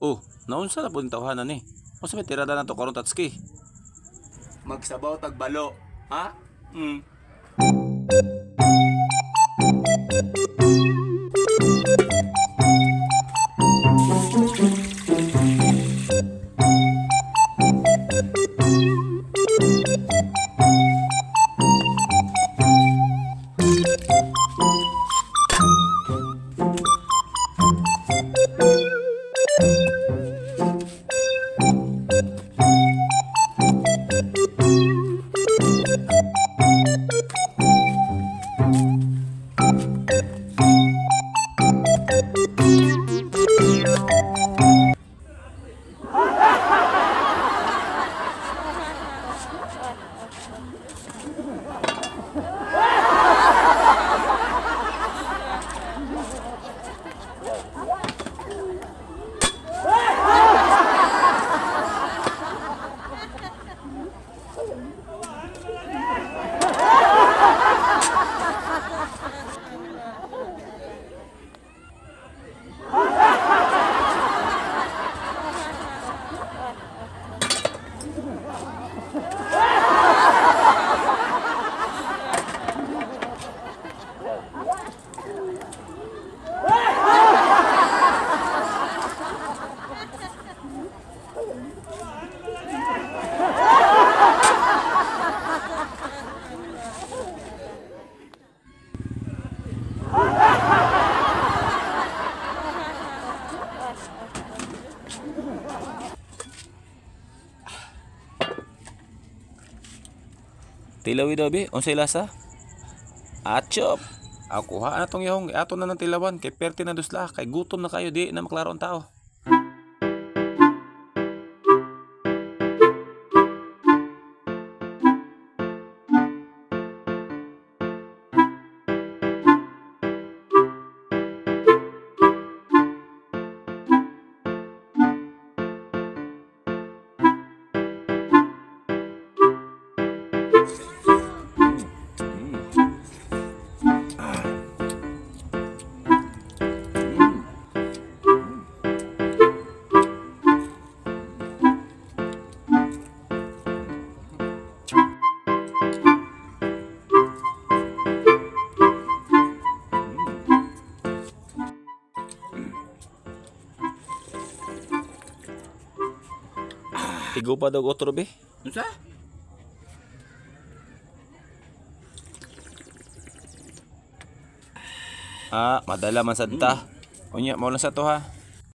Oh, naunsa na pud tawhana ni? Unsa may tirada nato karon, Tatski? Magsabaw tag balo. Ha? Tilawi daw bi, unsay lasa? Achop. Ako ha na tong yahong, ato na ng tilawan kay perte na dusla kay gutom na kayo di na maklaro ang tao. Tigo pa daw otro bi. Unsa? Ah, madala man sad ta. Unya mao lang sa to ha.